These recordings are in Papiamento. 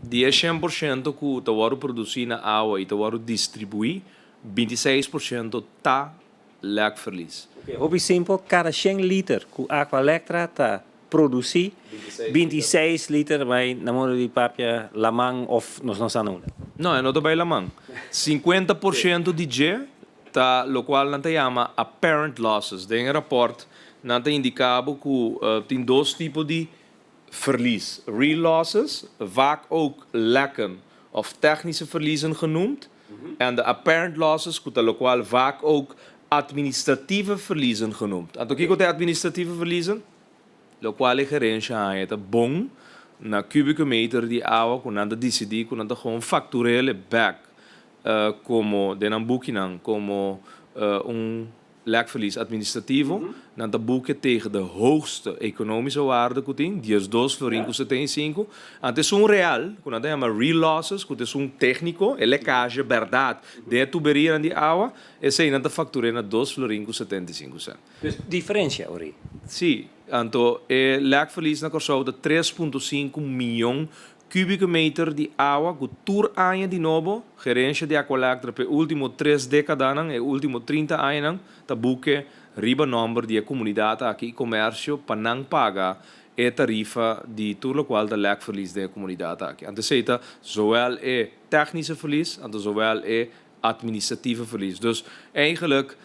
Di e 100% ku ta wòrdu produsí na awa i ta wòrdu distribuí, 26% ta lekverlies. Okay, hopi simpel, kada 100 liter ku Aqualectra ta produsí, 26 liter ta bai na modo di papia laman òf nos no sa na unda. No, e no ta bai laman. 50% di dje ta lokual nan ta yama apparent losses. Den e rapòrt nan ta indiká bo ku tin dos tipo di verlies. Real losses, vaak ook lekken of technische verliezen genoemd, en de apparent losses, ku ta lokual vaak ook administratieve verliezen genoemd. Anto kiko ta e administratieve verliezen? Lokual e gerensha haña ta bon na kubieke meter di awa ku nan ta disidí ku nan ta gewoon faktur'é bèk komo den nan bukinan komo un lekverlies administrativo. Nan ta boek e tegen de hoogste economische waarde ku tin, 12 florin ku 75. Anto esun real, ku nan ta yama real losses, ku ta esun tékniko, e lekkage bèrdat den e tuberianan di awa, esei nan ta faktur'é na 2 florin ku 75 sènt. Dus diferensia, Ori. Sí, anto e lekverlies na Kòrsou ta 3,5 mion kubieke meter di awa ku tur aña di nobo, gerensia di Aqualectra pa e último 3 dékadanan, e último 30 añanan, ta boek e riba nòmber di e komunidat aki i komersio pa nan paga e tarifa di tur lokual ta lekverlies den e komunidat aki. Anto esei ta zowel e technische verlies, anto zowel e administratieve verlies. Dus eigenlijk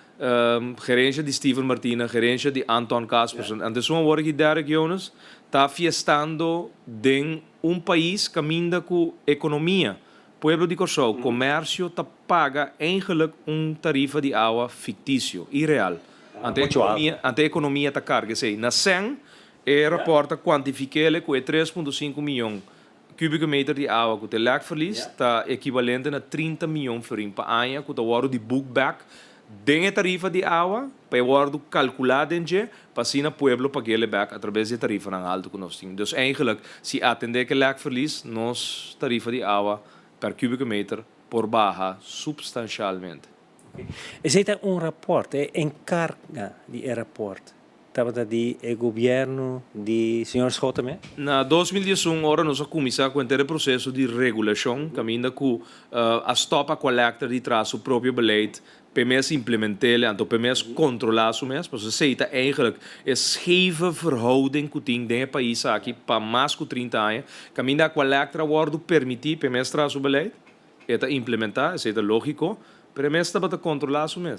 gerensia di Steven Martina, gerensia di Anton Caspersen, anto esun awor aki Derek Jonas, ta fiestando den un pais kaminda ku ekonomia, pueblo di Kòrsou, komersio ta paga eigenlijk un tarifa di awa fiktisio, irreal. Anto Mucho alto. Ekonomia, anto ekonomia ta karga esei. Na sèn, e rapòrt ta kuantifik'é ku e 3,5 mion kubieke meter di awa ku ta lekverlies ta ekivalente na 30 mion florin pa aña ku ta wòrdu di boek bèk den e tarifa di awa pa e wòrdu kalkulá den dje pa asina pueblo pag'é bèk a traves di e tarifanan altu ku nos tin. Dus eigenlijk, si atendé ku e lekverlies, nos tarifa di awa per kubieke meter por baha substansialmente. Esei ta un rapòrt, e enkarga di e rapòrt tabata di e gobièrnu di señor Schotte? Na 2011, ora nos a kuminsá ku e proseso di regulashon, kaminda ku a stòp Aqualectra di traha su propio beleid, p'e mes implement'é, anto p'e mes kontrolá su mes, pasobra esei ta eigenlijk e scheve verhouding ku tin den e pais aki pa mas ku 30 aña, kaminda Aqualectra a wòrdu permití p'e mes traha su beleid, e ta implementá, esei ta lógiko, pero e mes tabata kontrolá su mes.